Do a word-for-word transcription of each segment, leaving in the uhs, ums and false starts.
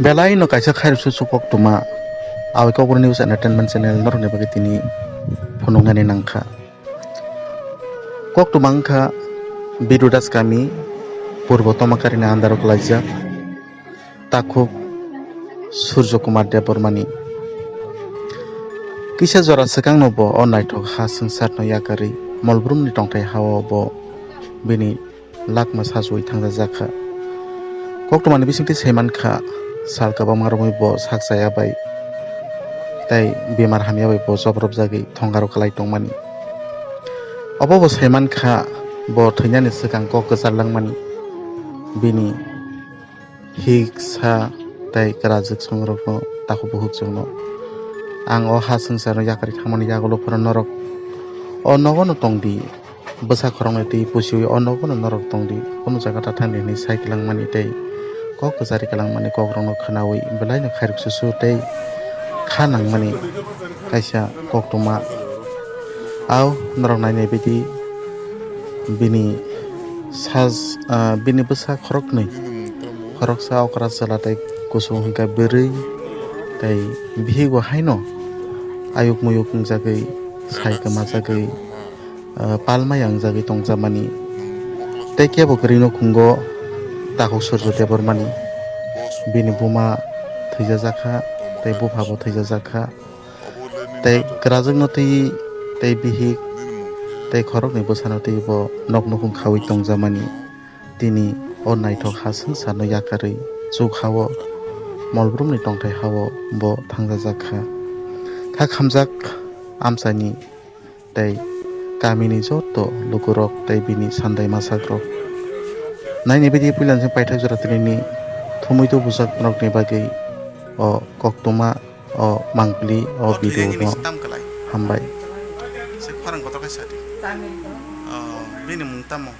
Belai no kaisa khairoksa su koktwma, Awi Kokborok News Entertainment Channel norokni bagwi tini phunuknani nangkha. Koktwma wngkha Bidu Das kami, Purbo Tomakarini andaro kwlaijak takhuk Surjo Kumar Debbarmani. Kisa jora swkangno bo o naithok ha swngcharno yakarwi Molbrumni tongthai hao bo bini lakma sachuwi thangjajakha. Koktwmani bisingtwi saimankha, sal kwbangma romwi bo sak chaya bai tei bemar hamya bai bo chobropjagwi thongaro kwlai tongmani. Obo bo saimankha, bo thwinani swkang kok kwchar langmani bini hik sa tei kwrajwk songrokno takhuk bukhuk chwngno. Ang o ha swngcharno yakarwi thangmani yagulo phano norok o nogono tongdi. Bwsa khoroknwi twi pusiwi o nogono norok tongdi, kunu jaga ta thangdi hwnwi sai kwlangmani tei kok kwchari kwlangmani kokrokno khwnawi belaino khairoksusu tei kha nangmani kaisa koktwma. Ao norok nainai baidi bini saj-, ah, bini bwsa khoroknwi, khoroksa okra chwla tei kuchuk hwnkhe bwrwi tei bihigo haino ayuk muyuk wngjagwi sai kwmajagwi ah, palma yangjagwi tongjakmani. Tei kebo kwrwi nukhungo takhuk Surjo Debbarmani. Bini buma thwijajakha, tei buphabo thwijajakha. Tei kwrajwkno twi, tei bihik, tei khoroknwi bwsano twi bo nok nukhung khaui tongjakmani. Tini o naithok ha swngcharno yakarwi chuk hao, Molbrumni tongthai hao bo thangjajakha. Kha khamjak amchaini tei kamini joto lukurok tei bini sandai masakrok. Naini bidi puila jeng paithak jora tinini thumui tubujak norokni bagwi o koktwma, o mangpili, o video no hambai. Se khorang kotor khe sadi. Bini mung tamo?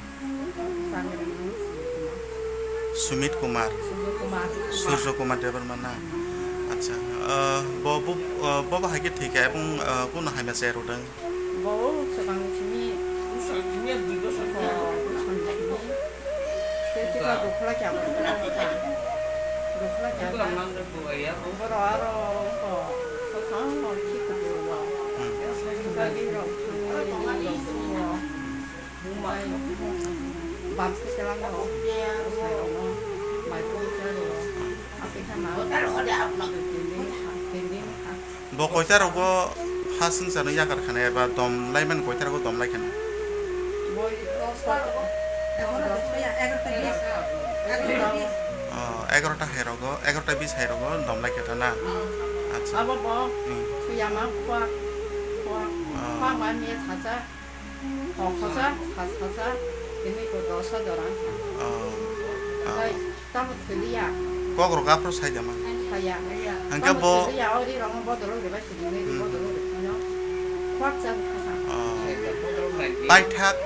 Sumit Kumar. Surjo Kumar Debbarma na? Acha. Ah, bo, bo, ah, bo bahai khe thwikha ebong, ah, kuno hamya se rodang? Bo swkang simi, bwskango simi, tei kisa dokhla kya, dokhla kya, borok aro wngkha, swkang no khi kutung o, bwrwi rok thangwi rw o, bam se chelango, bwsai rok no mai kok cha rw o, aswk khe ma, tini, tini wngkha. Bo koita rogo ha swngcharno yakar khana eba dom laimani koita rogo dom lai khana? Boi dos ta, egarota, egarota bis, egarota bis. Oh, egarota hai rogo, egarota bis hai rogo dom lai khe ta na? Hmm. Acha. Abo bo, hmm, thuyama kwak, kwak, oh, kwak ma miya sacha. Kok khosa, khas khosa, tini ko dos hajar ang. Oh. Tei tamo thwiliya. Kok rok aphro sai da man. Saya. Hingke tamo bo thwiliya, ori rong bodol rok reba sini, hmm, bodol rok reba sini. Khwak cha khasa. Oh. Paithak,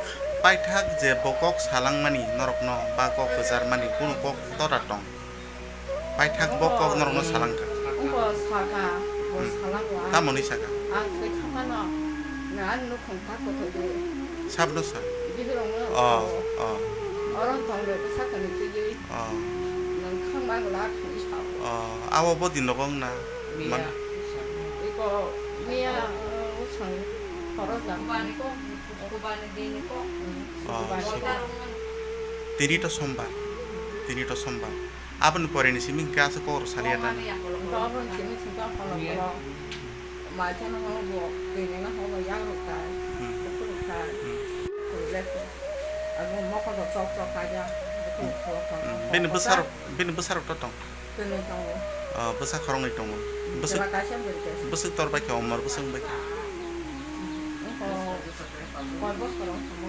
paithak je bo kok salangmani norokno ba kok kwcharmani kunu kok tora tong? Paithak bo kok norokno salangkha. Wngbo saka, bo, hmm, salango ang. Tamoni saka? Ang thwi thangmano, nwng ani nukhung ta kothogwi. Sabno sa? Bihirongno. Oh, oh. Oro tongde bwsakani twiwi. Oh. Nwng khangma glak hwnwi sao. Oh, abo bo din logo wngna? Miya. Man- Iko miya, uh, usang khorok jang. Kubani ko, kubani dini ko. Hmm, oh, kubani ko. Tini to sombar. Tini to sombar. Aboni pore ni simi hingke aswk kok rw saliya da. Aboni simi simi to kholo kholo. Mai kheno ho bo, tini no ho bo yang rw kai. Hmm. Kuku rw kai. Hmm. Kuru le kuru. Abo mokol rok chok chok kai ya. Kuku rw kai. Hmm. Bini bwsa rok, bini bwsa rok to tong? Tini tongo. Oh, bwsa khoroknwi tongo. Hmm. Bwswk, jela kaisa bwrwi kaisa. Bwswk tor bai khe, omor bwswk bai khe? Ongkho. Koi bosor wng tongmo.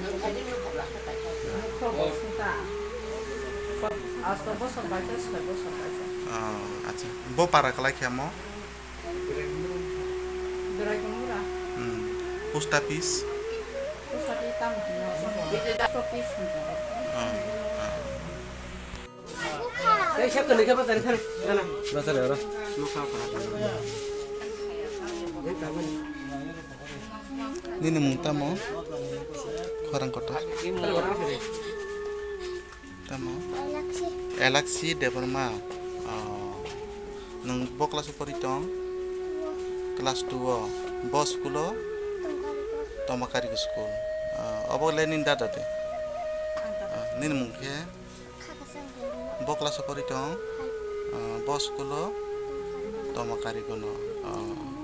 Kho bosong ta. Asto bosor bai khe, soi bosor bai khe. Oh, acha. Bo para kwlai khe mo? Berai tongmura. Hmm. Post office? Post office tamo hino. Post office hino. Oh, oh. Tei sa kwnwi khe bachari thani, nana. Bachari oro. Nini mung tamo? Khorang kotor. Tamo? Elakshi. Elakshi Debbarma. Oh. Nwng bo class o pori tong? Wo. Class two o. Bo school o? Tongkariko. Tomakari school. Oh, obo le nini dada de? Ang dada. Oh, nini mung khe? Khakasang Debbarma. Bo class o pori tong? Hai. Oh, bo school o? Tomakari. Tomakari kono. Oh.